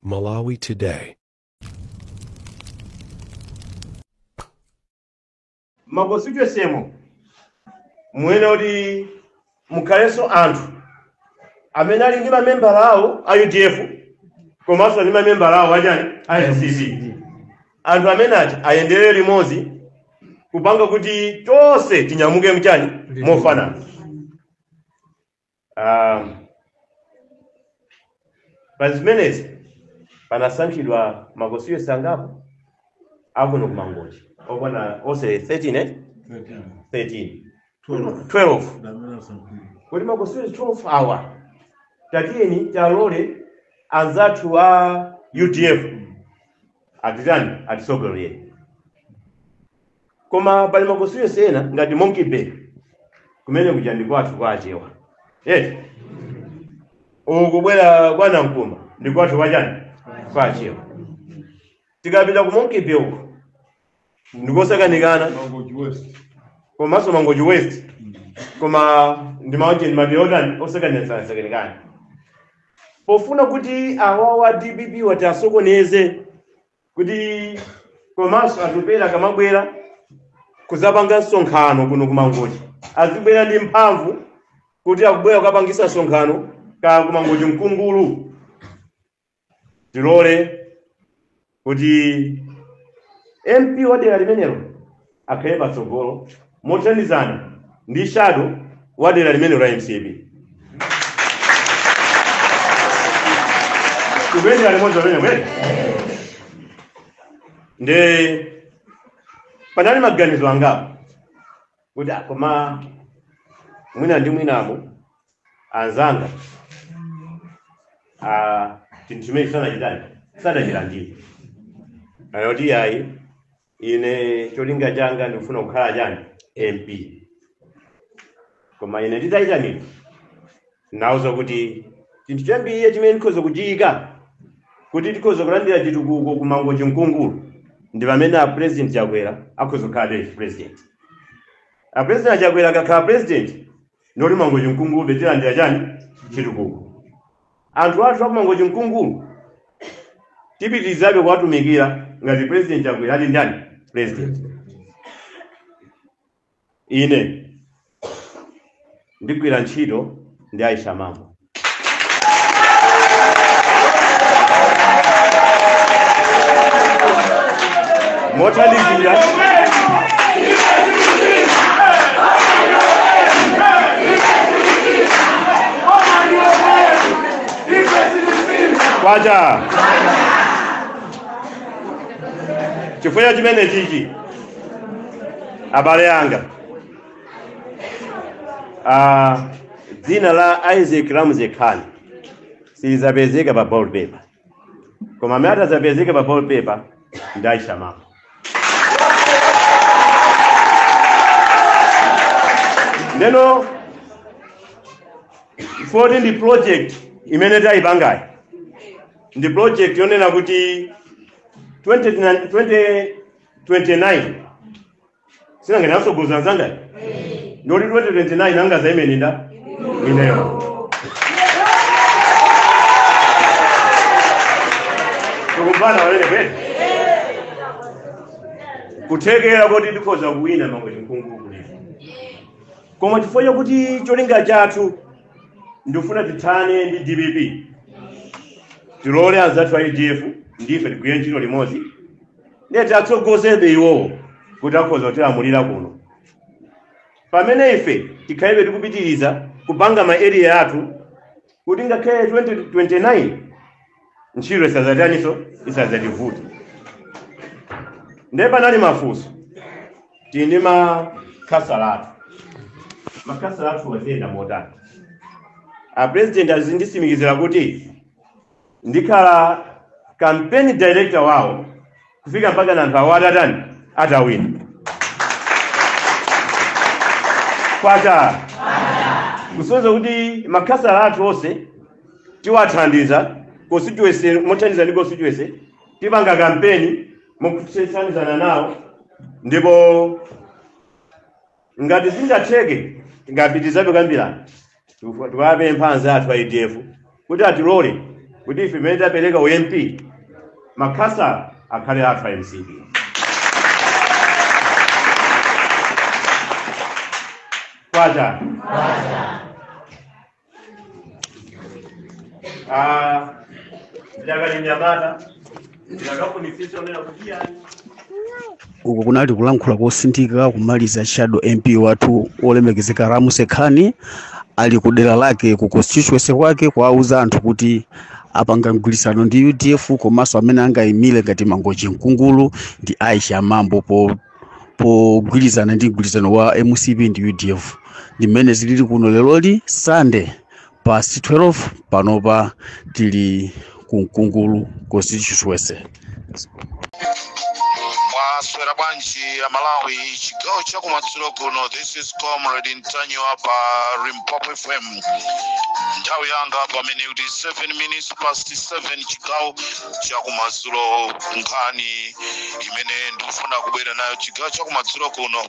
Malawi Today. Ma constituency mwene kuti mukhalenso anthu amene ali ndi mamembala awo a UDF komanso ndi mamembala awo achani, a MCP. Anthu amene aja ayenderere limodzi kupanga kuti tonse tinyamuke mchani, mofanana. Pa zimenezi panasankhidwa ma constituency angapo akuno kuMangochi okwana onse 13, eh? 13, 12, kuti ma constituency 12 awa tatiyeni talole anzathu a UDF atitani, atisogolere. Koma pali ma constituency ena ngati Monkey Bay, kumene kuja ndi kwathu kwa Achewa, yes, ukubwera kwa Nankuma ndi kwathu kwa chani, kwa Achewa. Tikapita ku Monkey Bay uko ndikosakanikana, komanso Mangochi West, koma ndi maocheni madera osakanikana. Pofuna kuti awawa DPP wati asokoneze kuti komanso Atupele akamabwera kuzapanga msonkhano kuno kuMangochi azibwera ndi mphamvu kuti akubwera kukapangisa msonkhano ka kuMangochi Mkungulu, tilole kuti MP wa dera limenelo akhale patsogolo mothandizana ndi shadow wa dera limenelo la MCP. Tikuyendera limodzi pamene kweli. Nde panali maganizo angapo kuti koma mwina ndi mwinamo anzanga chinthu chimene sanachitani, sadachilandire. Anati ayi, ine cholinga changa ndikufuna kukhala chani, MP. Koma ine nditayitanidwa nauza kuti chinthu chambiriye chimene ndikhoza kuchiyika kuti tikhoza kulandira chitukuko kuMangochi Mkungulu ndi pamene a President Chakwera akhoza kukhala president. A President Chakwera akakhala president, ndoti Mangochi Mkungulu tilandira chani, chitukuko. Anthu athu akuMangochi Mkungulu tipitirizabe kuwatumikira ngati President Chakwera ali ndani, president. Ine ndigwira ntchito ndi Aisha Mambo mothandizira kwacha. Chifukwa chimene chichi, abale anga, dzina la Isaac Ramsey Khan silizapezeka pa ballot paper, koma amene atazapezeka pa ballot paper ndi Aisha Mambo. Ndeno foti ndi project imene tayipangayi ndi project yonena kuti 2029 sinangene nasogoza nzanga, ndoti 2029 angaza imene nda ineyo. Tikumbana walene kweli kuthekera kuti tikhoza kuwina Mangochi Mkungulu kulipo, koma chifukwa chakuti cholinga chathu ndifuna tithane ndi DPP, tilole anzathu a UDF ndife tigwire ntchito limodzi, ndiye tiatsogozebe iwowo kuti akhoza kutilamulira kuno, pamene ife tikhalebe tikupitiriza kupanga ma area athu kuti ngakhale 2029 ntchito isazataniso, isazativuta. Ndiye panali mafunso, tili ndi makhansala athu, makhansala athu waziyenda motani? A President azindisimikizira kuti ndikhala campaign director wawo kufika mpaka na anthu awo atatani, atawina. Kwacha kusonyeza kuti makhansala athu onse tiwathandiza constituency, mothandiza ndi constituency tipanga kampeni mokuthandizana nawo, ndipo ngati zingatheke tingapitizabe kambirana, tikawapempha anzathu a UDF kuti atilole Kuti ife imene tapereka u MP, makhansala akhale athu a MCP. Kwacha. Ah, ndakali mnyamata ndakafunisisa onena kuti yani Uku kunali kulankhula kosindika kumaliza. Shadow MP wathu olemekezeka Ramsey Khani ali ku dera lake, ku constituency kwake, kuwauza anthu kuti apanga mgwirizano ndi UDF, komanso amene angayimire ngati Mangochi Mkungulu ndi Aisha Mambo pogwirizana ndi mgwirizano wa MCP ndi UDF. Ndi mmene zilili kuno leroli, Sunday past 12. Panopa tili ku Mkungulu constituency. Mwaswera bwanji Amalawi chigawo chakumadzulo kuno? This is Comrade Ntanyiwa pa Limpopo FM. Nthawi yanga pamene kuti 7 minutes past 7, chigawo chakumadzulo. Nkhani imene ndikufuna kubwera nayo chigawo chakumadzulo kuno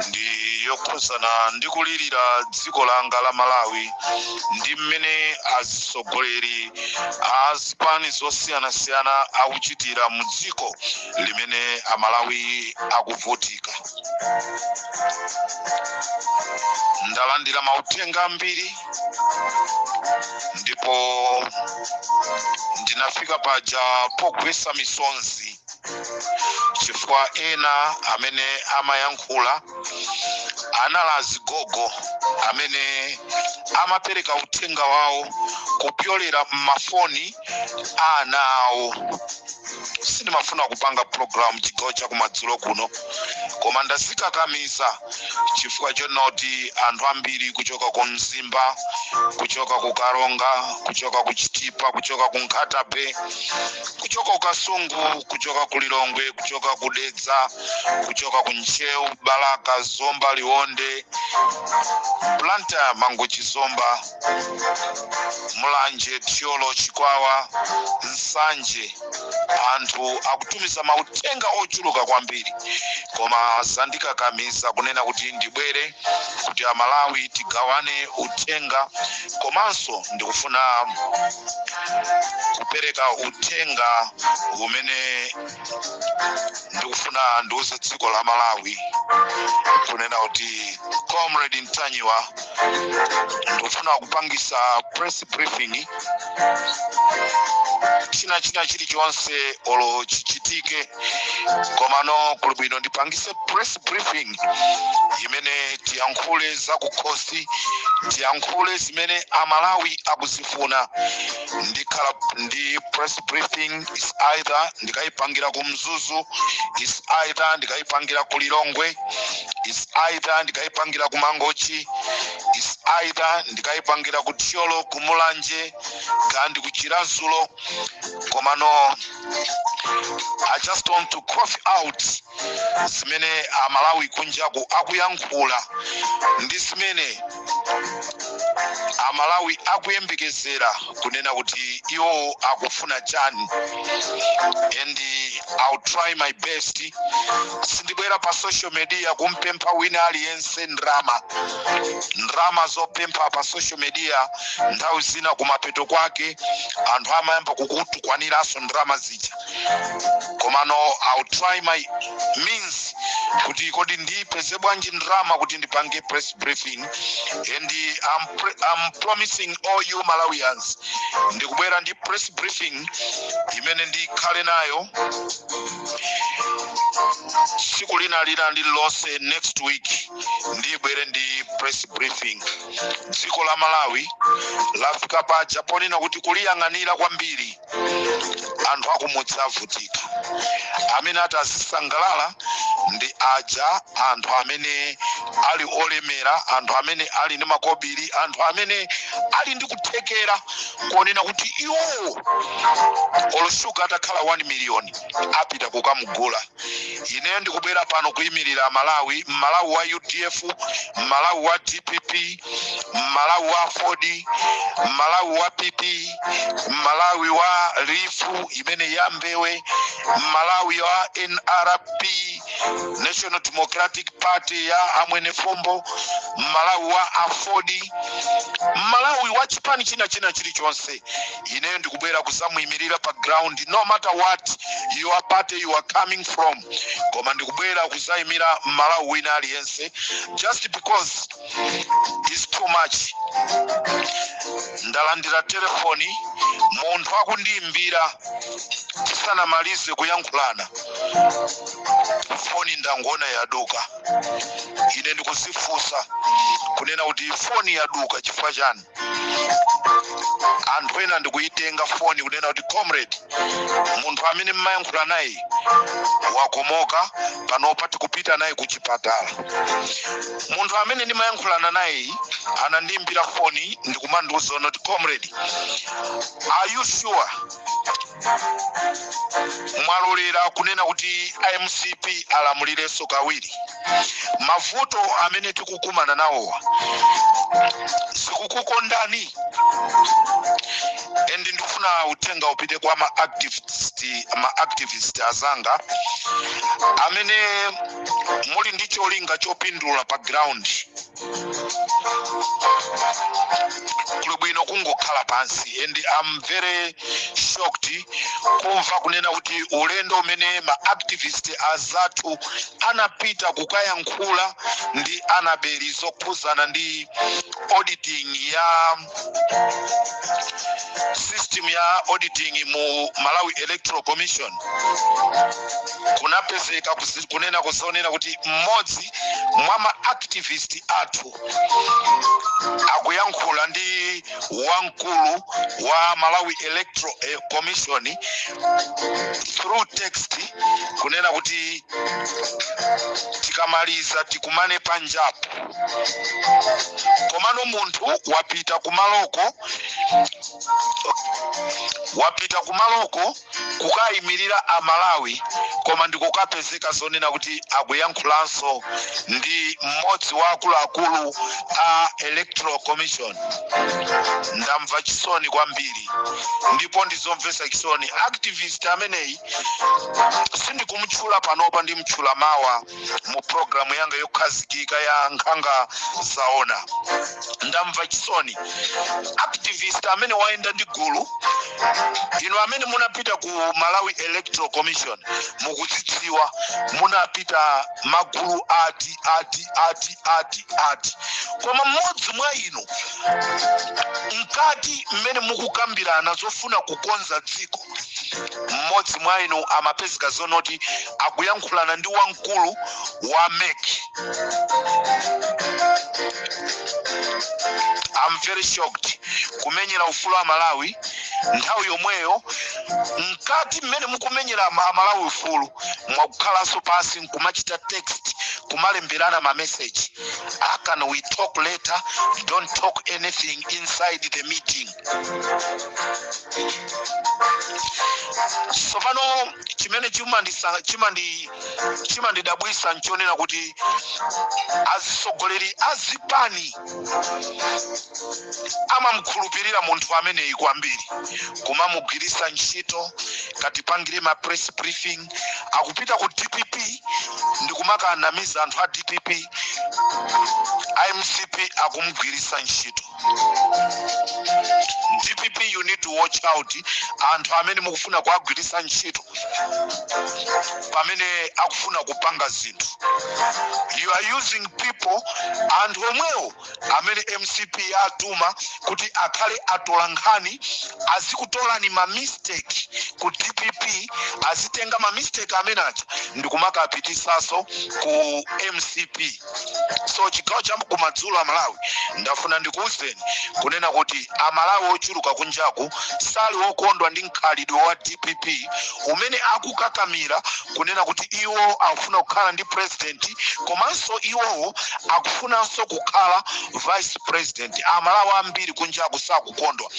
ndi yokhuzana ndi kulirira dziko langa la Malawi ndi mmene atsogoleri a zipani zosiyanasiyana akuchitira mu dziko limene Amalawi akuvutika. Ndalandira mauthenga ambiri ndipo ndinafika paja pogwesa misonzi, chifukwa ena amene amayankhula anali azigogo amene amapereka uthenga wawo kupyolera m'mafoni a ana awo. Sindimafuna kupanga program chigawo chakumadzulo kuno, koma ndazikakamiza chifukwa chonoti anthu ambiri kuchoka ku Mzimba, kuchoka ku Karonga, kuchoka ku Chitipa, kuchoka ku Nkhata Bay, kuchoka ku Kasungu, kuchoka ku Lilongwe, kuchoka ku Dedza, kuchoka ku Ntcheu, Balaka, Zomba, Liwonde, Blantyre, Mangochi, Zomba, Mulanje, Thyolo, Chikwawa, Nsanje, anthu akutumiza mauthenga ochuluka kwambiri, koma zandikakamiza kunena kuti ndibwere kuti Amalawi tigawane uthenga. Komanso ndikufuna kupereka uthenga umene ndikufuna ndiuze dziko la Malawi kunena kuti Comrade Ntanyiwa ndikufuna kupangisa press briefing. China chilichonse olo chichitike, komano kuli bwino ndipangise press briefing imene tiyankhule zakukhosi, tiyankhule zimene Amalawi akuzifuna. Ndikhala ndi press briefing, is either ndikayipangira ku Mzuzu, is either ndikayipangira ku Lilongwe, is either ndikayipangira ku Mangochi, is either ndikayipangira ku Thyolo, ku Mulanje kandi ku Chiradzulu. Komano I just want to cough out zimene Amalawi kunjaku akuyankhula ndi zimene Amalawi akuyembekezera kunena kuti iwo akufuna chani. And I'll try my best. Sindibwera pa social media kumpempha wina aliyense ndrama. Ndrama zopempha pa social media, nthawi zina kumapeto kwake anthu amayamba kukutukwaniranso ndrama zija. Komano I'll try my means kuti kodi ndipeze bwanji ndrama kuti ndipange press briefing. And I'm promising all you Malawians, ndikubwera ndi press briefing imene ndikhale nayo tsiku lina lina lililonse next week. Ndibwere ndi press briefing. Dziko la Malawi lafika paja ponena kuti kuliyang'anira kwambiri, anthu akumudzi avutika. Amene ati azisangalala ndi aja anthu amene ali olemera, anthu amene ali ndi makobiri, anthu amene ali ndi kuthekera konena kuti iwowo olo shuga atakhala 1 million apita kukamugula. Ineyo ndikubwera pano kuyimirira Malawi, Mmalawi wa UDF, Mmalawi wa DPP, Mmalawi wa Ford, Mmalawi wa PP. Mmalawi wa rifu imene ya Mbewe, Mmalawi wa NRP, National Democratic Party ya amwene Fombo, Mmalawi wa AFORD, Mmalawi wa chipani china china chilichonse, ineyo ndikubwera kuzamuyimirira pa ground, no matter what your party you are coming from. Koma ndikubwera kuzayimira Mmalawi wina aliyense, just because is too much. Ndalandira telefoni, munthu akundiyimbira, tisanamalize kuyankhulana, foni ndangoona yaduka. Ine ndikuzifunsa kunena kuti foni yaduka chifukwa chani? Anthu ena ndikuyitenga foni kunena kuti, "Comrade, munthu amene mmayankhula naye wakomoka, panopa tikupita naye ku chipatala." Munthu amene ndimayankhulana naye anandiyimbira foni ndikumandiuza kuti, "Comrade, are you sure mwalolera kunena kuti iMCP alamulirenso kawiri? Mavuto amene tikukumana nawowa zikukukondani?" And ndikufuna uthenga upite kwa ma activist azanga amene muli ndi cholinga chopindula pa ground. Kuli bwino kungokhala pansi. And I'm very shocked kumva kunena kuti ulendo umene ma activist azathu anapita kukayankhula ndi Anabeli zokhuzana ndi auditing ya system ya auditing mu Malawi Electoral Commission, kunapezeka kunena kuzonena kuti mmodzi mwa ma activist athu akuyankhula ndi wamkulu wa Malawi Electoral Commission through text, kunena kuti tikamaliza tikumane panjapo. Komano munthu wapita kumaloko, wapita kumaloko kukayimirira Amalawi, koma ndikukapezeka zonena kuti akuyankhulanso ndi mmodzi wa akuluakulu a Electoral Commission. Ndamva chisoni kwambiri ndipo ndizomvetsa chisoni. Activist ameneyi sindikumutchula panopa, ndimtchula mawa mu programu yanga yokhazikika ya Nkhanga Zaona. Ndamva chisoni. Activist amene wayenda ndi gulu, inu amene munapita ku Malawi Electoral Commission mukudzidziwa munapita magulu ati ati ati ati ati, koma mmodzi mwa inu mkati mmene mukukambirana zofuna kukonza dziko, mmodzi mwa inu amapezeka zonoti akuyankhulana ndi wamkulu wa MEC. I'm very shocked. Kumenyera ufulu wa Malawi, nthawi yomweyo mkati mmene mukumenyera Amalawi ufulu, mwakukhalanso pasi nkumachita text, kumalemberana ma message, "How can we talk later? Don't talk anything inside the meeting." Tsopano chimene chimandidabwisa nchonena kuti azisogoleri azipani amamkhulupirira munthu ameneyi kwambiri, kumamugwirisa ntchito, katipangire ma press briefing. Akupita ku DPP ndikumakanamiza anthu a DPP. IMCP akumugwirisa ntchito. DPP, you need to watch out anthu amene mukufuna kuagwirisa ntchito pamene akufuna kupanga zinthu. You are using people, anthu omwewo amene MCP atuma kuti akhale atola nkhani, azikutolani ma mistake ku DPP, azitenga ma mistake amene aja ndikumakapitisaso ku MCP. So chigawo cha kumadzulo, Amalawi, ndafuna ndikuwuzeni kunena kuti Amalawi ochuluka kunjaku sali wokondwa ndi mkhalidwe wa DPP umene akukakamira kunena kuti iwo akufuna kukhala ndi president, komanso iwowo akufunanso kukhala vice president. Amalawi ambiri kunjaku sakukondwa,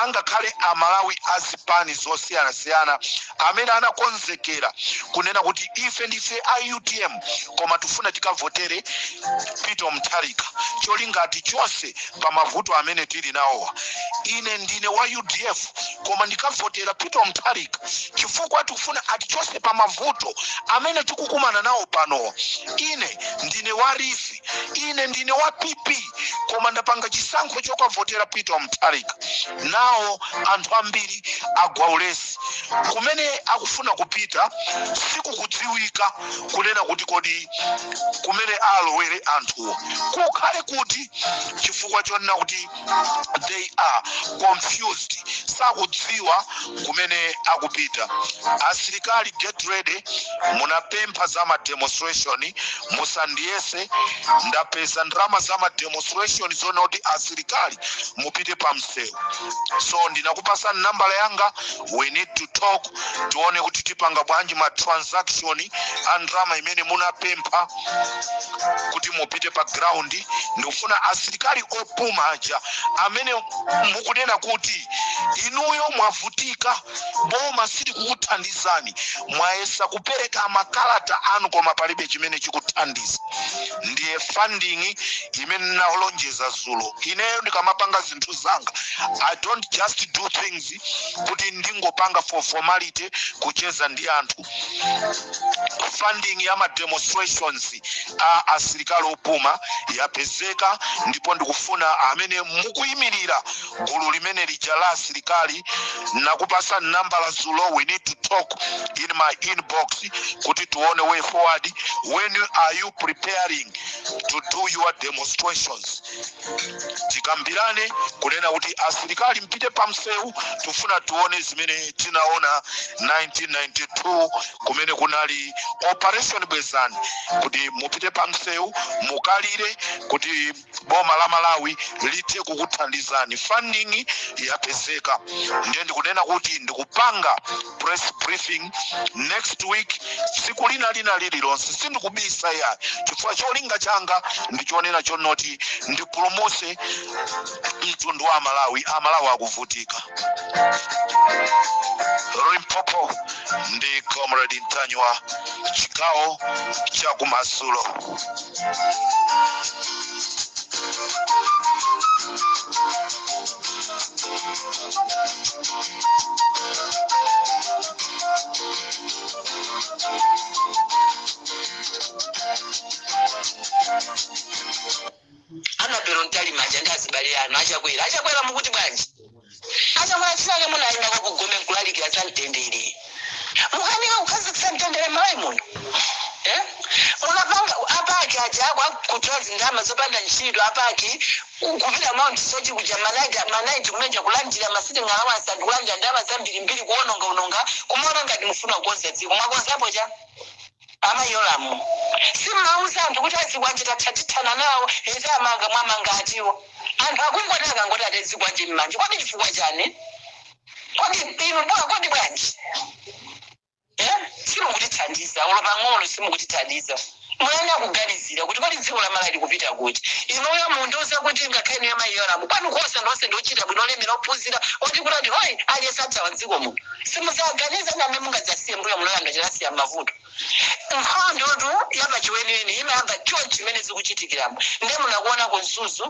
angakhale Amalawi azipani zosiyanasiyana amene anakonzekera kunena kuti ife ndife Ndife a UTM, koma tifuna tikavotere Peter Mutharika, cholingati chonse pa mavuto amene tili nawowa. Ine ndine wa UDF, koma ndikavotera Peter Mutharika chifukwa tikufuna atichose pa mavuto amene tikukumana nawo panowa. Ine ndine wa RIF, ine ndine wa PP, koma ndapanga chisankho chokavotera Peter Mutharika. Nawo anthu ambiri agwa ulesi. Kumene akufuna kupita sikukudziwika, kunena kuti kodi kumene alowere anthuwo kukhale kuti, chifukwa chonena kuti they are confused, sakudziwa kumene akupita. Asilikali, get ready. Munapempha za ma demonstration, musandiyese. Ndapeza ndalama za ma demonstration zona kuti asilikali mupite pa msewu. So ndinakupasa nambala yanga, we need to talk, tione kuti tipanga bwanji ma transaction a ndalama imene munapempha kuti mupite pa ground. Ndikufuna asilikali opuma aja amene mukunena kuti inuyo mwavutika, boma silikukuthandizani, mwayesa kupereka makalata anu koma palibe chimene chikuthandiza. Ndiye funding imene ndinalonjeza zulo. Ineyo ndikamapanga zinthu zanga, I don't just do things kuti ndingopanga for formality, kucheza ndi anthu. Funding ya ma demonstrations a asilikali opuma yapezeka, ndipo ndikufuna amene mukuyimirira gulu limene lija la asilikali, nakupasa nambala zulo, we need to talk in my inbox kuti tione way forward. When are you preparing to do your demonstrations? Tikambirane kunena kuti asilikali mpite pamsewu, tifuna tione zimene tinaona 1992 kumene kunali Operation Bwezani, kuti mupite pamsewu mukalire kuti boma la Malawi lithe kukuthandizani. Funding yapezeka, ndiye ndikunena kuti ndikupanga press briefing next week, tsiku lina lina lililonse. Sindikubisa ya, chifukwa cholinga changa ndichonena chonoti ndipulumuse mtundu wa Malawi. Amalawi akuvutika. Limpopo ndi Comrade Ntanywa, chigawo cha kumadzulo. Annabel Mtalimanja ndi azibale anu achakwera, achakwera, mukuti bwanji? Achakwera, chinake munayendako kugome nkulalikira za mtendere, mukanika kukhazikitsa mtendere Malawi muno, eh? Munapanga a PAC aja akutola zindalama zopanda ntchito. A PAC kupita Mount Soche kuja, ma night kumeja kulandira ma sitting allowance, anthu kulandira ndalama zambirimbiri, kuononga unonga, kumaona ngati mufuna kukonza dziko. Mwakonzapo cha amayolamu? Simauza anthu kuti azikwanje tathatithana nawo ete amanga mwamanga atiwo. Anthu akungoti akangoti ate zikwanje mmanja, kodi chifukwa chani? Kodi inu bwa, kodi bwanji, eh? Simukutithandiza ulo pang'ono, simukutithandiza. Muyenera kuganizira kuti kodi dziko la Malawi likupita kuti? Inuyo mundiuze kuti ngakhale niyo mayiyoramu kwanu konse ndonse ndiochita bwino, olemera, ophunzira, oti kuti hoi aliyense athawa dziko muno, simuzaganiza name mungadzasiye mbuyo munoyanda chinasiya mavuto. Nkhondotu yapachiweniweni imayamba chonchi chimene zikuchitikiramo. Ndiye munakuona ku Mzuzu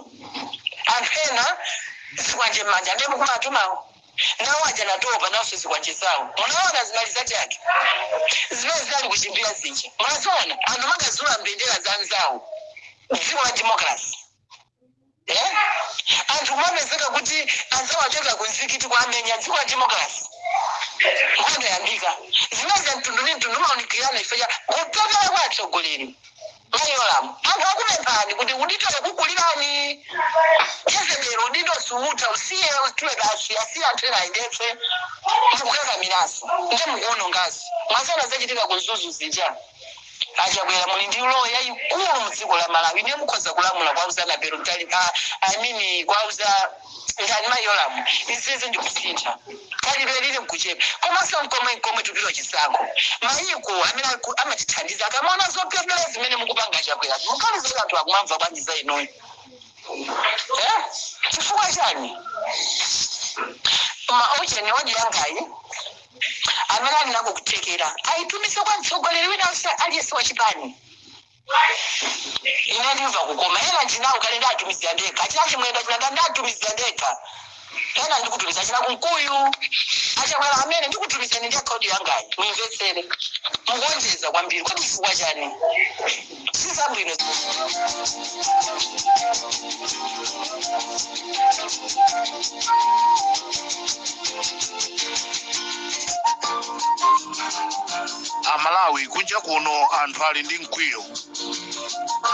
anthu ena zikwanje m'manja, ndiye mukumatumawo nawo aja natopa nawonso zikwanje zawo. Munaona zimaliza chake zimene zinali kuchimbira zija, munaziona anthu mangazula mbendera za nzawo. Dziko la democracy, eh? Anthu kumapezeka kuti anzawo achoka ku mzikiti kuamenya. Dziko la democracy, nkhondo yambika. Zimene za mtundu ndi mtundu umaonekerana ife cha kupepera kwa atsogoleri. Mayolamu, anthu akupemphani kuti udindo kukulirani. Jezebelo, udindo suutha, usiye, utule basi, asiye anthu ena ayendetse. Mukukakamiranso nde mukuonongaso. Mwazana zachitika ku Mzuzu zija. Achakwera, muli ndi law yayikulu mudziko la Malawi, ndiye mukhoza kulamula kwauza Annabel Mtali, I mean kwauza ngani mayolamu, izizi ndikusintha khalidwe lili nkuchepa. Komanso mkomwe mkomwe tupita chisankho, mayiko amene amatithandiza akamaona zopepera zimene mukupanga Chakwera, mukhaliza anthu akumamva bwanji za inuyo, eh? Chifukwa chani ma ocheni odi yangayi? Amene ali nako kuthekera ayitumise kwa mtsogoleri wina aliyense wa chipani. Ine ndimva kukoma. Ena ndinawo kale, ndatumizira ndekha. Achina Chimwendo, achinanga, ndatumizira ndekha. Ena ndikutumiza, achina Kunkuyu, aChakwera amene ndikutumizani ndi akaunti yangayi, muimvetsere. Mukuonjeza kwambiri, kodi chifukwa chani? Sizabwino. Amalawi kunja kuno, anthu ali ndi mkwiyo,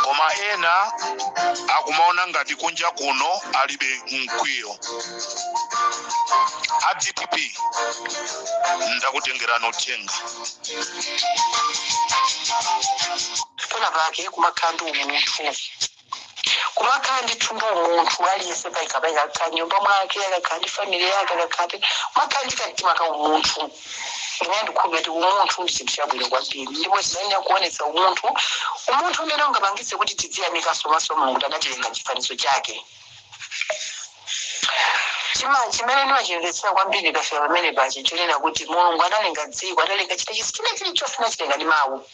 koma ena akumaona ngati kunja kuno alibe mkwiyo. A DPP, ndakutengerani uthenga. Pena pake kumakhala ndi umunthu, kumakhala ndithu ndi umunthu. Aliyense paika akakhala nyumba mwake, akakhala ndi family yake, akakhala kumakhala ndi kamtima ka umunthu. Ine ndikhulupirira kuti umunthu ndi chinthu chabwino kwambiri, ndipo chimayenera kuonetsa umunthu, umunthu umene ungapangitse kuti tiziyamikaso maso Mulungu kuti anatilenga chifanizo chake. Chimene ndimachimvetsera kwambiri kafika pamene pachi, chonena kuti Mulungu analenga dziko, analenga china china chilichonse, anachilenga ndi mawu,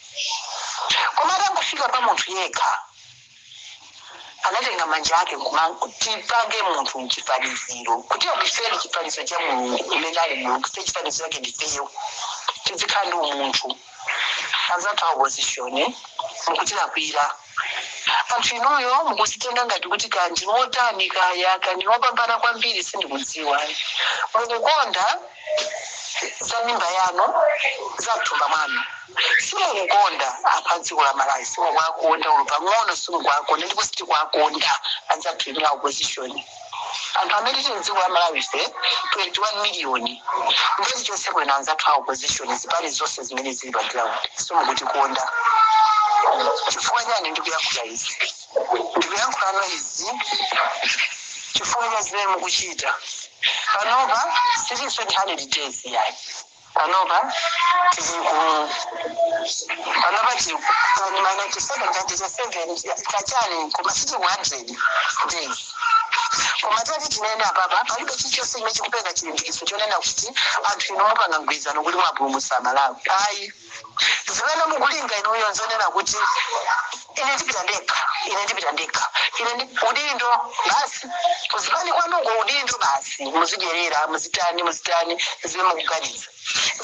koma atangofika pa munthu yekha anatenga manja ake tipange munthu mchifaniziro, kuti ndifere chifanizo cha Mulungu imene ali Mulungu, se chifanizo chake ndifeyo. Tizikhala ndi umunthu. Anzathu a opposition, mukutilakwira. Anthu inuyo mukuzitenga ngati kuti kandi wotani, kaya kandi wopambana kwambiri, sindikudziwa. Mukukonda za mimba yanu, za mthumba mwanu. Simukukonda apha dziko la Malawi, simukuwakonda ulo pang'ono, simukuwakonda, ndipo sitikuwakonda anzathu inu a opposition. Anthu amene tili mdziko la Malawi ife 21 miliyoni, ngati chonse kwena anzathu a opposition, zipani zonse zimene zili pa ground, simukutikonda. Chifukwa chani ndikuyankhula izi? Ndikuyankhulano izi chifukwa cha zimene mukuchita panopa. Sitinso ndi 100 days yayi. Panopa tili ku, panopa tili ma 97, 97 kachani, koma sitili ku 100 days. Koma tati tinene apapa, palibe chilichonse chimene chikupereka chilimbikitso chonena kuti anthu inu mupanga mgwirizano kuti mwapulumutsa Malawi. Ayi, zimene mukulinga inuyo nzonena kuti ine ndipita ndekha, ine ndipita ndekha, ine ndi udindo basi, kuzipani kwanuko udindo basi, muzidyerera, muzitani, muzitani zimene mukuganiza.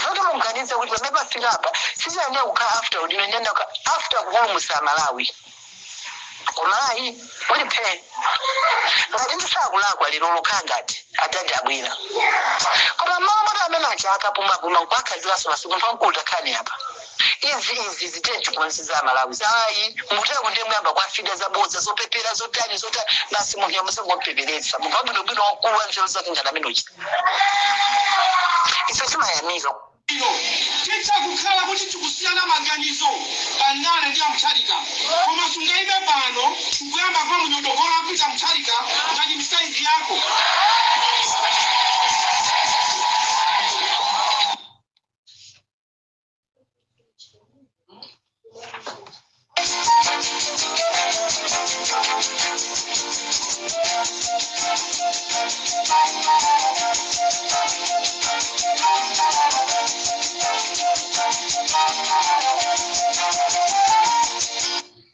Zoti mukuganiza kuti pamene pafika apa sichiyandiye kukhala after udindo, ndiyenda after kupulumutsa Malawi. Koma ayi, muli phe. Ngati ndisakulakwa lero lokhala ngati adadi abwera, koma mmawa moti amene aja akapumapuma nkuakhaziranso masiku, munthu wamkulu takhani apa, izi izi zitenti tikonse za Malawi. Ayi, muteko ndiye muyamba kwafida zabodza, zopepera, zotani, zotani, basi. Munthu yamusangomupeperetsa, munthu wabwinobwino, wamkulu, wa nzeru zake ngati amene uja, ife timayamika. Ino titha kukhala kuti tikusiyana maganizo pandale ndi aMutharika, koma sungaime pano nkuyamba kwa munyodogola apita Mutharika ngati msaizi yako.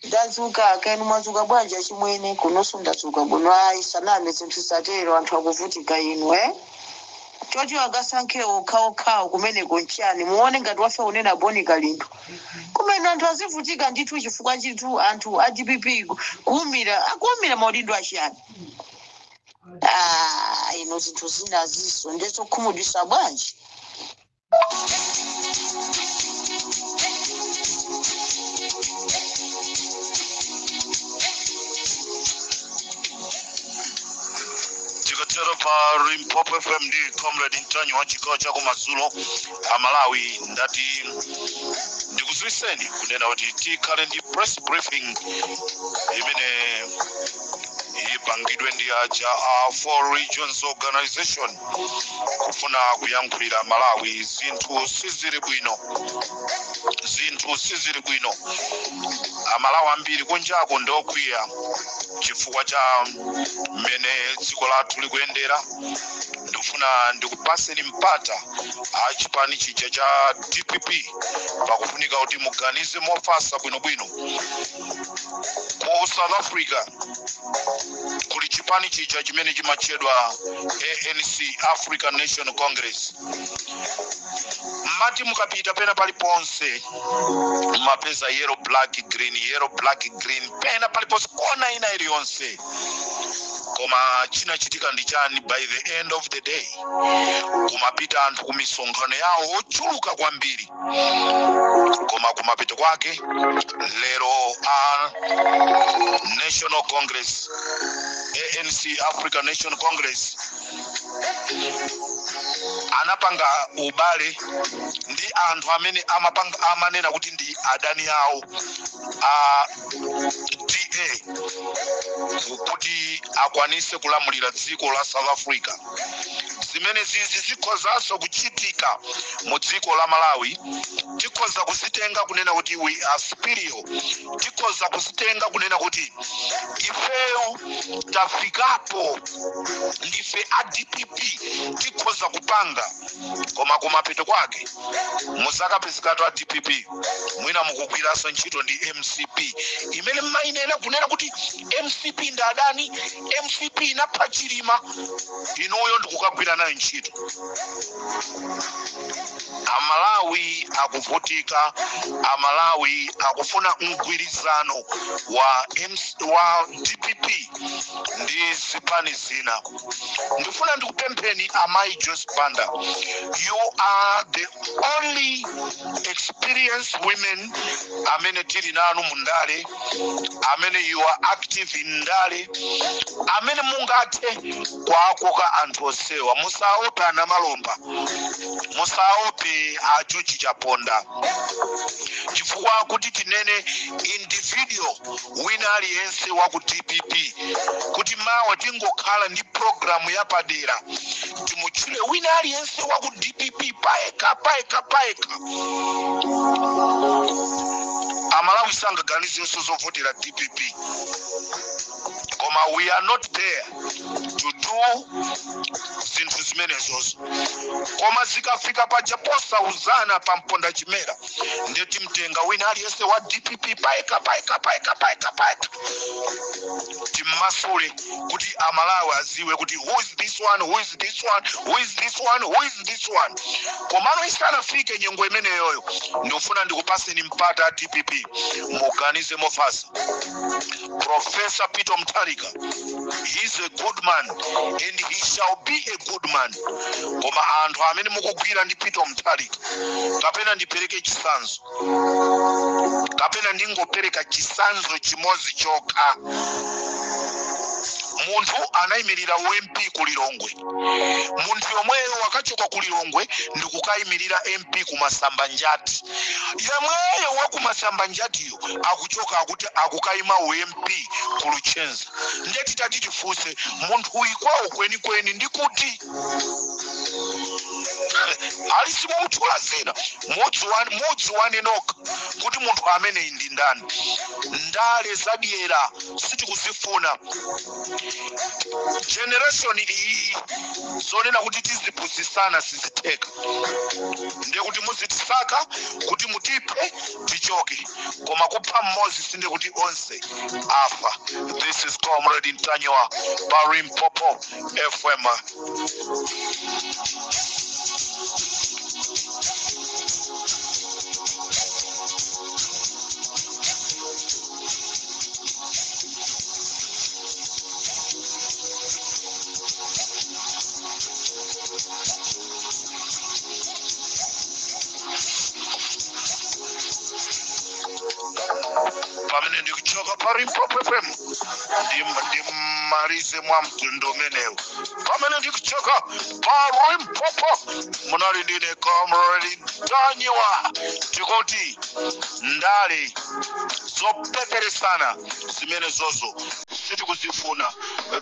Ndadzuka kaeni, mwadzuka bwanji achimwene? Kunonso ndadzuka bwino. Ayi, saname, zinthu satero, anthu akuvutika inu, eh? Choti akasankhe okhaokhawo kumeneko nchani? Muone ngati wafe unena Boni Kalindo kumene anthu azivutika ndithu chifukwa chinthu anthu a DPP kuwumira, akuwumira maudindo achiyani? Ah, ino zinthu zinaziso ndezokhumudwisa bwanji. Tikatero pa Limpopo FM ndi Comrade Mtanyi wa chigawo cha kumadzulo. Amalawi, ndati ndikudziwitseni kunena kuti tikhale ndi press briefing imene ipangidwe ndi aja a Four Regions Organization, kufuna kuyankhulira Malawi. Zinthu sizili bwino, zinthu sizili bwino. Amalawi ambiri kunjaku ndokwiya chifukwa cha mmene dziko lathu likuyendera. Ndikufuna Ndikufuna ndikupaseni mpata a chipani chija cha DPP, pakufunika kuti muganize mofasa bwinobwino. Ku South Africa kuli chipani chija chimene chimatchedwa ANC, African National Congress. Mmati mukapita pena paliponse mapeza yellow, black, green, yellow, black, green, pena paliponse, kona ina iliyonse. Koma chinachitika ndi chani? By the end of the day kumapita anthu ku misonkhano yawo ochuluka kwambiri, koma kumapita kwake lero a National Congress, ANC, African National Congress, anapanga ubale ndi anthu amene amapanga amanena kuti ndi adani awo a DA kuti akwanise kulamulira dziko la South Africa. Zimene zizi zikhozanso kuchitika mu dziko la Malawi. Tikhoza kuzitenga kunena kuti we are superior, tikhoza kuzitenga kunena kuti ifeyo tafikapo, ndife a DPP, tikhoza kupanga. Koma kumapeto kwake muzakapezekatu a DPP mwina mukugwiranso ntchito ndi MCP imene mmayinena kunena kuti MCP ndi adani, MCP inapha Chilima, inuyo ndikukagwira nayo ntchito. Amalawi akuvutika, Amalawi akufuna mgwirizano wa DPP ndi zipani zina. Ndifuna ndikupempheni amayi Joyce Banda, you are the only experienced women amene tili nanu mundale, amene you are active in ndale, amene mungathe kuwakoka anthu onsewa. Musaope anamalomba, musaope a George Chaponda, chifukwa kuti tinene individual wina aliyense wa ku DPP kuti mawa tingokhala ndi programu yapadera, timutchule wina aliyense wa ku DPP paeka paeka paeka, Amalawi sangaganizenso zovotera DPP. Koma we are not there to do zinthu zimenezozo. Koma zikafika paja posauzana pa mponda chimera, ndiye timtenga wina aliyense wa DPP paeka paeka paeka paeka paeka, timmasule kuti Amalawi aziwe kuti who is this one, who is this one, who is this one, who is this one. Komano isanafike nyengo imeneyoyo, ndikufuna ndikupaseni mpata a DPP, muganize mofasa. Professor Peter Mutharika, he's a good man and he shall be a good man. Koma anthu amene mukugwira ndi Peter Mutharika, kapena ndipereke chisanzo, kapena ndingopereka chisanzo chimodzi chokha. Munthu anayimirira uMP ku Lilongwe, munthu yomweyo wakachoka ku Lilongwe ndikukayimirira MP ku Masambanjati. Yemweyo wa ku Masambanjatiyo akuchoka akuti akukayima uMP ku Luchenza. Ndiye titati tifunse munthu uyu kwawo kwenikweni ndikuti ali simumutchula zina, mudziwane nokha kuti munthu ameneyi ndi ndani. Ndale zadyera sitikuzifuna. Generation iyi zonena kuti tizipusisana sizitheka. Ndiye kuti muzitisaka kuti mutiphe tichoke, koma kupha mmodzi sinde kuti onse afa. This is Comrade Ntanyiwa pa Limpopo FM. Pamene ndikuchoka pa Limpopo FM, ndimalize mwa mtundu umenewu. Pamene ndikuchoka pa Limpopo, munali ndine Comrade Ntanyiwa. Tikuti ndale zopeperesana zimene zozo sitikuzifuna.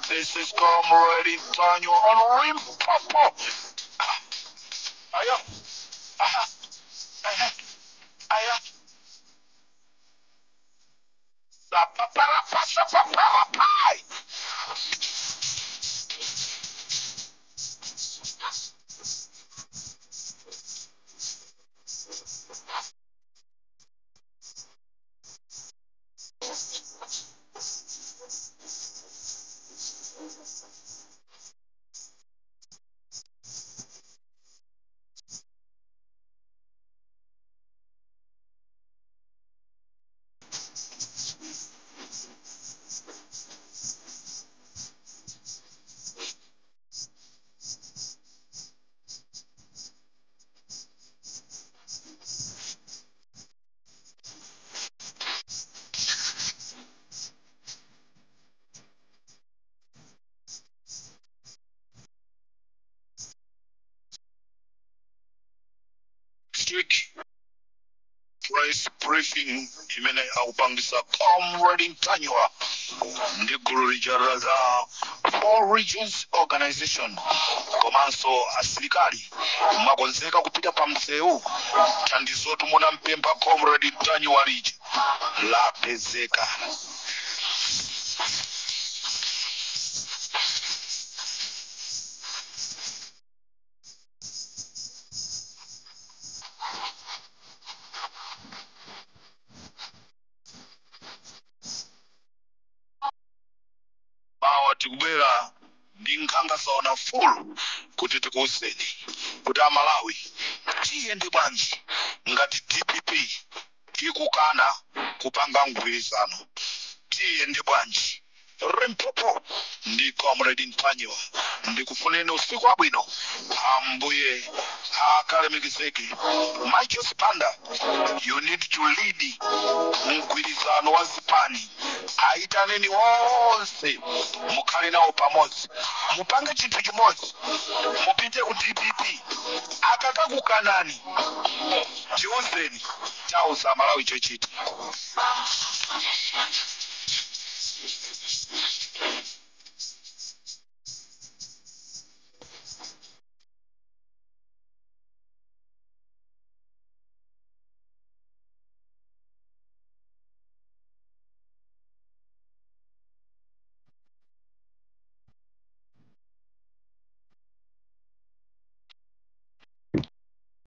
This is Comrade Ntanyiwa on Limpopo. Aya, aha, aha, aya. Sapaparapa, sapaparapa. Next week press briefing imene akupangisa Comrade Ntanyiwa ndi gulu lija la Four Regions Organization komanso asilikali mwakonzeka kupita pa msewu. Thandizotu munampempha Comrade Ntanyiwa lija lapezeka. Mawa tikubwera ndi nkhanga zaona fulu kuti tikuwuzeni kuti Amalawi tiyende bwanji ngati DPP ikukana kupanga mgwirizano, tiyende bwanji. Limpopo ndi Comrade Ntanyiwa, ndikufuneni usiku wabwino. Ambuye akalemekezeke. Michael Panda, you need to lead mgwirizano wa zipani. Aitaneni wonse, mukhale nawo pamodzi, mupange chinthu chimodzi, mupite ku DPP. Akakakukanani tiuzeni, tauza Malawi chochita.